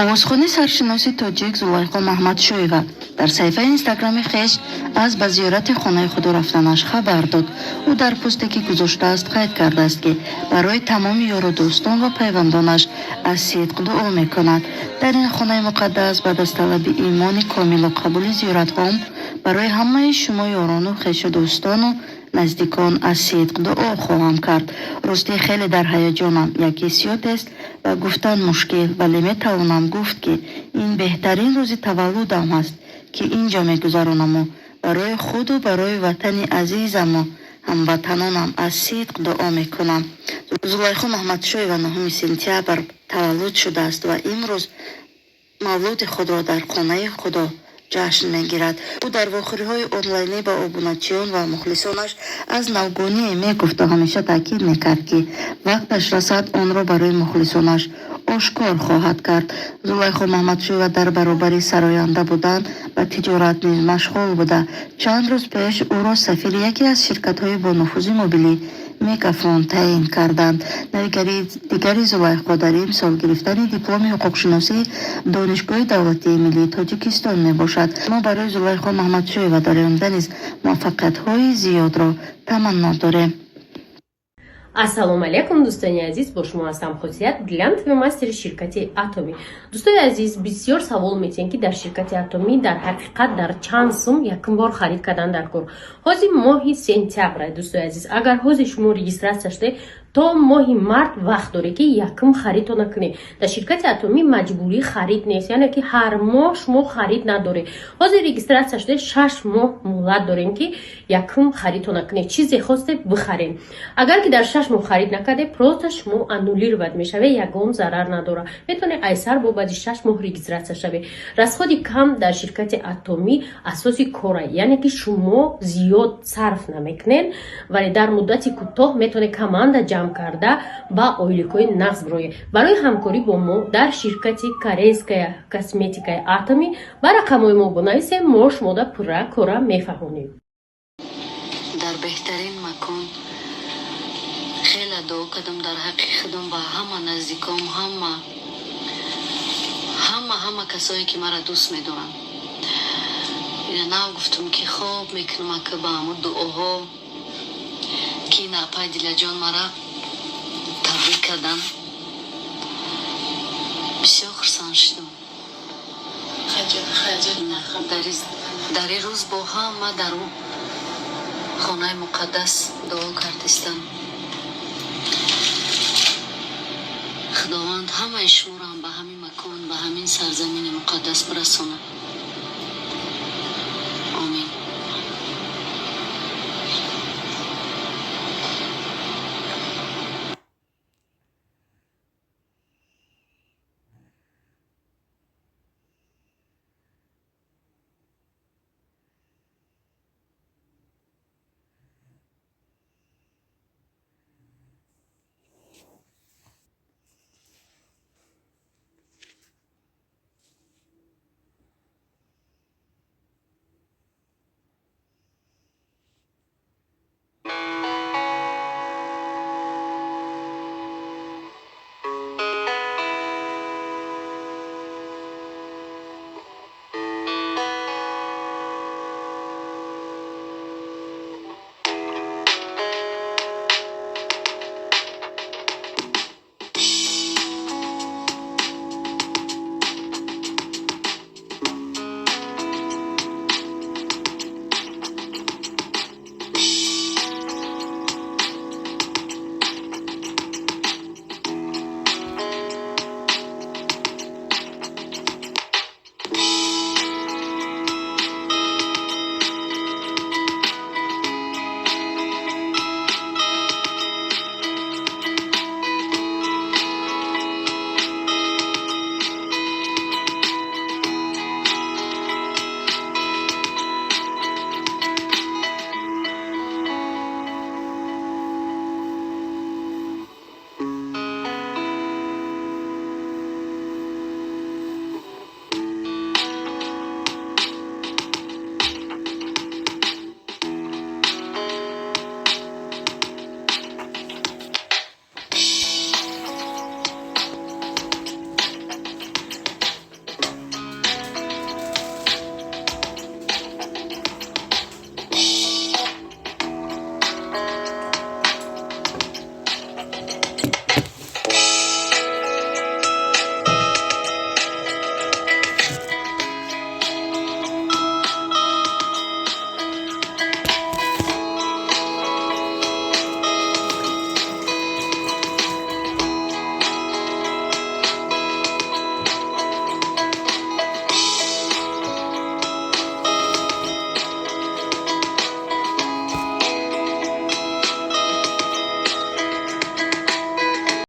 Овозхони саршиноси тоҷик Зулайхо Маҳмадшоева дар саҳифаи инстаграми хеш аз ба зиёрати хонаи худо рафтанаш хабар дод. Ӯ дар посте, ки гузоштааст, қайд кардааст, ки барои тамоми ёру дӯстон ва пайвандонаш аз сидқ дуо мекунад. Дар ин хонаи муқаддас баъд аз талаби имони комилу қабули зиёратҳом барои ҳамаи шумо ёрону хешу дӯстону наздикон аз сидқ дуо хоҳам кард. Ростӣ, хеле дар ҳаяҷонам, як ҳиссиёт аст ва гуфтан мушкил, вале метавонам гуфт, ки ин беҳтарин рӯзи таваллудам ҳаст, ки ин ҷо мегузаронаму барои худу барои ватани азизаму ҳамватанонам аз сидқ дуо мекунам. Зулайхо Маҳмадшоева 9 сентябр таваллуд шудааст ва имрӯз мавлуди худро дар хонаи худо ҷашн мегирад. Ӯ дар вохӯриҳои онлайнӣ ба обуначиён ва мухлисонаш аз навгоние мегуфту ҳамеша таъкид мекард, ки вақташ расад, онро барои мухлисонаш ошкор хоҳад кард. Зулайхо Маҳмадшоева дар баробари сароянда будан ба тиҷорат низ машғул буда, чанд рӯз пеш ӯро сафири яке аз ширкатҳои бонуфузи мобилӣ Мегафон таъин карданд. Навигарии дигари Зулайхо дар имсол гирифтани дипломи ҳуқуқшиносии Донишгоҳи давлатии миллии Тоҷикистон мебошад. Мо барои Зулайхо Маҳмадшоева дар оянда низ муваффақиятҳои зиёдро таманно дорем. Ассалому алайкум, дӯстони азиз! Бо шумо ҳастам Хусият, глянцевый мастери ширкати Атомӣ. Дӯстони азиз, бисёр савол метиҳем, ки дар ширкати Атомӣ дар ҳақиқат дар чанд сум якум бор харид кардан дар кор. Ҳозир моҳи сентябр, дӯстони азиз. Агар ҳозир шумо регистрация шуде, то моҳи март вақт доред, ки якум харидтона кунед. Дар ширкати Атомӣ маҷбурӣ харид нест, яъне ки ҳар моҳ шумо харид надоред. Ҳозир регистрация шуде, 6 моҳ муҳлат дорем, ки якум харидтона кунед, чизе хосте бихарем. Агар ки дар 6 моҳ харид накарде, просто шумо аннулировать мешавед, ягон зарар надорад. Метавонед айсар бо баъди 6 моҳ регистрация шавед. Расходи кам дар ширкати Атомӣ асоси кора, яъне ки шумо зиёд сарф намекунед, вале дар муддати кӯтоҳ метавонед команда ҷамъ карда ба ойликҳои нағз бироед. Барои ҳамкорӣ бо мо дар ширкати корейская косметикаи Атоми ба рақамҳои мо бинависем, мо шумода пурра кора мефаҳмонем. Дар беҳтарин макон хеле дуо кардам дар ҳаққи худам ва ҳама наздиком, ҳама, ҳама, ҳама касое, ки маро дӯст медоранд. Ина нав гуфтам, ки хоб мекунам, ака, ба ҳамун дуоҳо, ки ин апай Дилаҷон мара табрик кардан, бисёр хурсанд шудам. Дар ин рӯз бо ҳама дар ӯ хонаи муқаддас дуо кардистам. Худованд ҳамаи шуморо ба ҳамин макон, ба ҳамин сарзамини муқаддас бирасонад.